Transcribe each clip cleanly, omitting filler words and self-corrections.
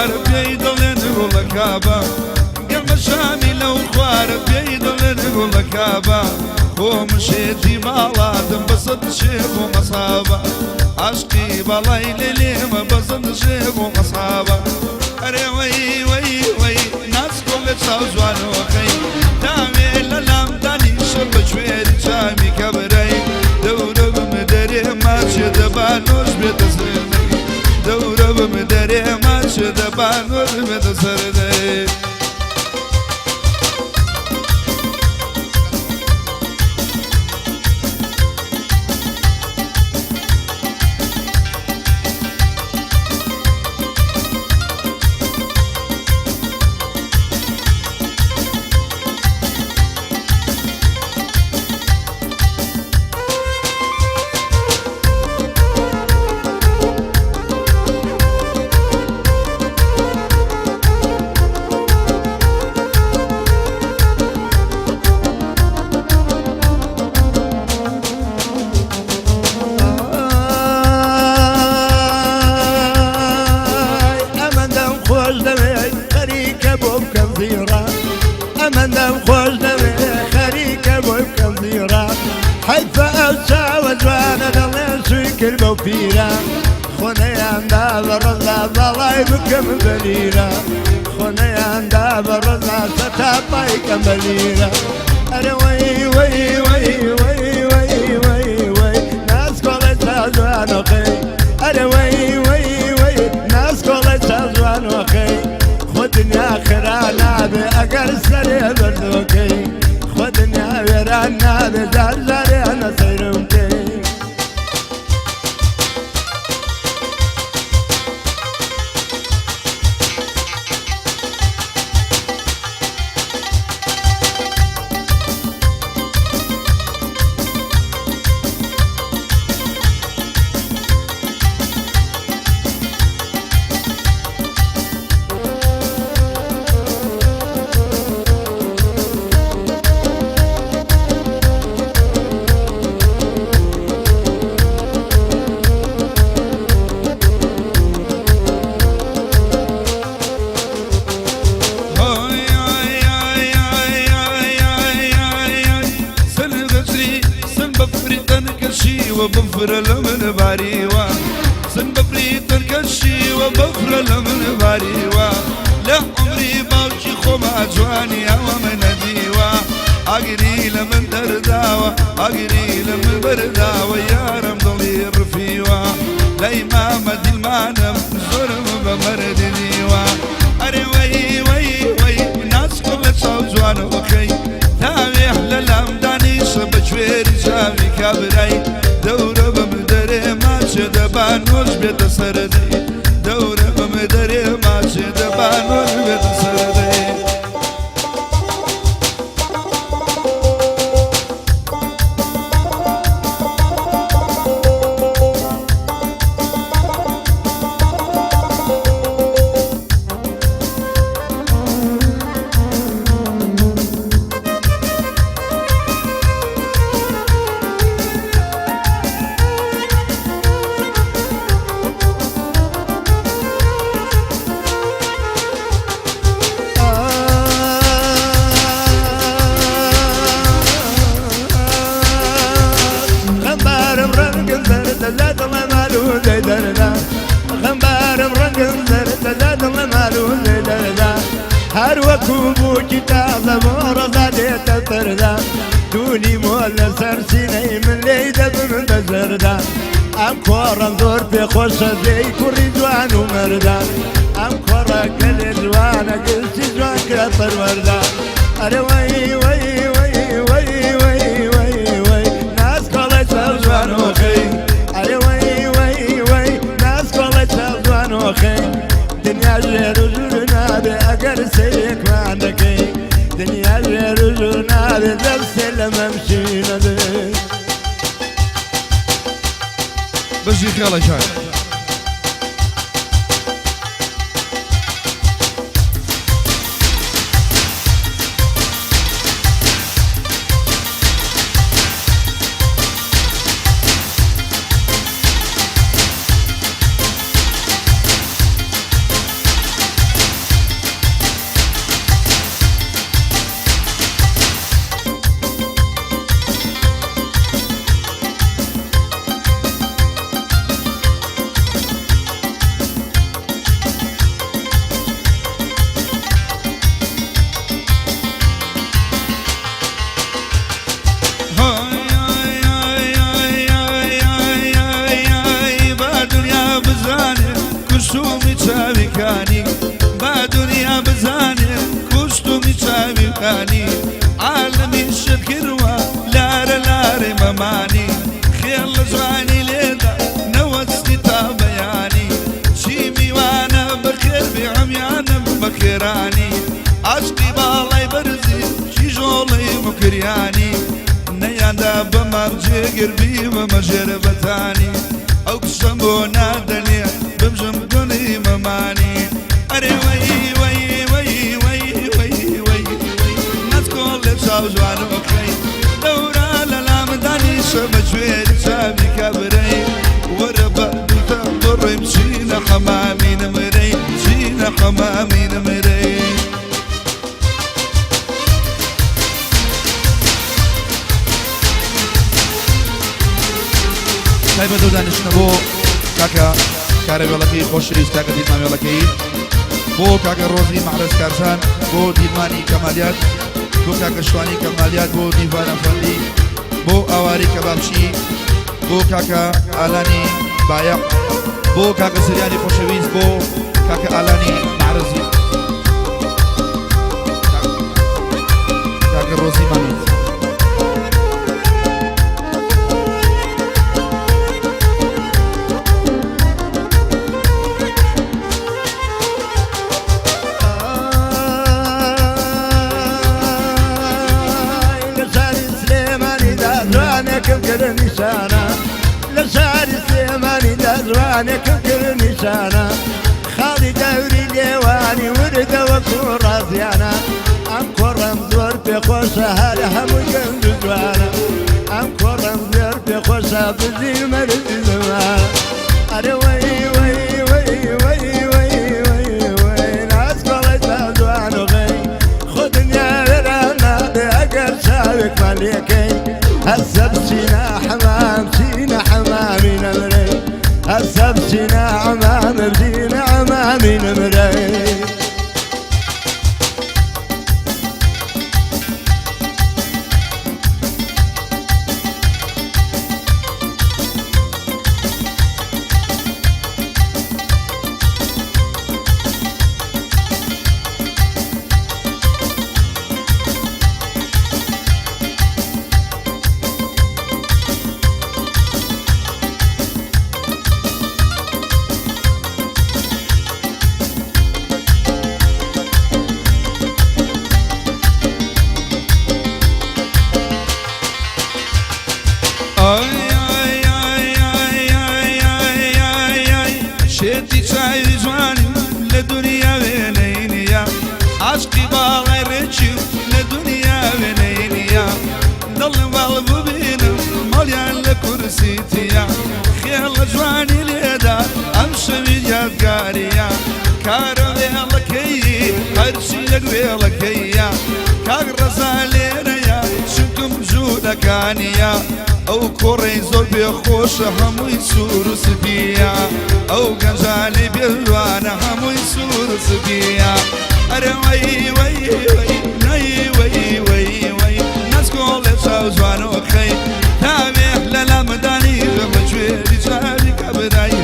خوارە پێی دەڵێن گوڵە کابە، گەرمە شامی لەو خوارە پێی دەڵێن گوڵە کابە. خۆم شێتی ماڵاتم بەسەد شێخ و مەسابە، عاشقی باڵای لێلێمە بەسەد شێخ و مەسابە. ئەرێ وەی وەی وەی ناسکۆ لە چاو جوانۆکەی، تاوێ لە لام دانیشە بە کوێری چاوی کەبرای. دەورە بم دەرێ ماچێ دەبا نۆش بێتە سەردەی، دەورە بم دەرێ ماچێ دەبا نۆش بێتە سەردەی. ئەمەندەم خۆش دەوێت خەریکە بۆ بکەم زیڕە، ئەمەندەم خۆش دەوێت خەریکە بۆ بکەم زیڕە. حەیفە ئەو چاوە جوانە دەڵێ سووی کرد بەو پیرە، خۆنەیاندا بە ڕەزا باڵای بکەم بە لیرە، خۆنەیاندا بە ڕەزا سەتا پایکەم بە لیرە. ئەرێ وەی وەی وەی وەی وەی وەی وەی ناسکۆڵێ چاوجوانۆخەی، ئەرێ وەی وەی وەی ناسکۆڵێ چاوجوانۆخەی. خۆ دنیا خرا نابێ ئەگەر سەرێ بەرزۆکەی، خۆ دنیا وێران نابێ جار جارێ نەسەیرم بکەی. و بەفرە لە من باریوە، سن بەفری تەنکەشی و بەفرە لە من باریوە. لە عمری باوکی خۆما جوانی ئەوە من نەدیوە، ئاگری لە من دەرداوە، ئاگری لە من بەرداوە، یارم دڵی ڕفیوە. لای مامە دیلمانم زۆرم بە مەردی دیوە. ئەرێ وەی وەی وەی ناسکۆ لە چاو جوانۆکەی، تاوێ لە لام دانیشە بە کوێری چاوی کابرای. دەورە بم دەرێ ماچێ دەبا نۆش بێتە سەردەی، دەورە بم دەرێ ماچێ دەبا نۆش بێتە سەردەی. خەمبارم ڕەنگم زەردە لە دڵە مالوولەی دەردا، خەمبارم ڕەنگم زەردە لە دڵە مالوولەی دەردا. هەر وەکو بووکی تازە بۆ ڕەزا دێتە پەردا، دوولی مۆ لەسەر سینەی من لێی دەبم بە زەردا. ئەم کۆڕەم زۆر پێخۆشە لێی کوڕی جوان و مەردا، ئەم کۆڕە گەلێ جوانە گشتی جوان کرا پەروەردە. ئەرێ وەی وەی وەی وەی وەی وەی وەی ناسکۆڵێ چاو جوانۆخەی، ئەرێ وەی وەی وەی ناسکۆڵێ چاو جوانۆخەی. دنیا ژێر و ژوور نابێ ئەگەر سەیرێکمان دەکەی، دنیا ژێر و ژوور نابێ دەستێ لە مەمشینە بێ. بژی خێڵەکان. چاوەکانی، با دنیا بزانێ کوشتمی چاویەکانی. عالەمی شت کردوە لارە لارەی مەمانی، خێڵ لە جوانی لێدا نەوەستی تا بەیانی. چی میوانە بەخێر بێ عەمیانم بەخێرانی، عاشقی باڵای بەرزی کیژۆڵەی موکریانی. نەیاندا بەمام جێگر بیبەمە ژێر بەتانی، ئەو کچەم بۆ نادەنێ بمژم گوڵی مەمانی. ئەرێ وەی وەی وەی وەی وەی وەی وەی نەچکۆڵێ چاو جوانۆکەی، دەورا لە لامدانیشە بە گوێری چاوی کابرەی. وەرە بە دووتە بڕۆی بچینە حەمامی نمرەی، بچینە حەمامی نمرەی. تایبەت و دانیشتنە بۆ کاکە کارەوێڵەکەی خۆشەویست، کاکە دیلمانوێڵەکەی، بۆ کاکە ڕۆزی مەحرەز کارزان، بۆ دیلمانی کەمالیات، بۆ کاکە شوانی کەمالیات، بۆ دیڤان ئەفەندی، بۆ ئاواری کەبابچی، بۆ کاکە ئالانی بایەق، بۆ کاکە سریانی خۆشەویست، بۆ کاکە ئالانی مەحرەزی، کاکە ڕۆزی مامیت. لە شاری سلێمانیدا جوانێکم کرد نیشانە، لە شاری سلێمانیدا جوانێکم کرد نیشانە. خاڵی دەوری لێوانی وردە وەکو ڕازیانە. ئەم کوڕەم زۆر پێخۆشە هەر هەموو گەنج و جوانە، ئەم کوڕەم زۆر پێخۆشە بژی مەرجی زمانە. ئەرێ وەی وەی وەی وەی وەی وەی وەی ناسکۆڵی چاو جوان و غەی، خۆ دنیا وێران نابێ ئەگەر چاوێکمان لێکەی. هەسە بچینە حەمام بچینە حەمامی نەمرەی، هەسە بچینە حەمام بچینە حەمامی نەمرەی. ئای ئای ئای ئای ئای ئای ئای ئای شێتی چاوی جوانی لە دنیا وێنەی نییە، عاشقی باڵای ڕێکی لە دنیا وێنەی نییە. دڵم واڵ ببینم ماڵیان لە کورسیتیە، خێڵ لە جوانی لێدا ئەم شەوی یادگاریە. کارە وێڵەکەی هەرچی یەک وێڵەکەیە، کاک ڕەزا لێرەیە چونکم ژوورەکانیە. ئەو کوڕەی زۆر بێخۆشە هەمووی سوور و سپیە، ئەو گەنجانەی بێلوانە هەمووی سوور و سپیە. ئەرێ وەی وەی وەی نەی وەی وەی وەی نەچکۆڵێ چاو جوانۆخەی، تاوێ لە لامدانی بە گوێری چاوی کابرای.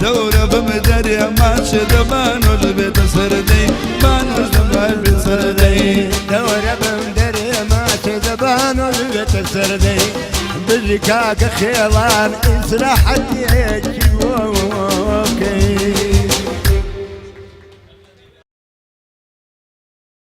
دەورە بمدەرێ ماچێ دەبانۆش بێتە سەردەی، بانۆش دەبان بێت سەردەی. دەورە بم دەرێ ماچێ دەبانۆش بێتە سەردەی. بژی کاکە خێڵان ئیسراحەتێکی بۆ بکەی.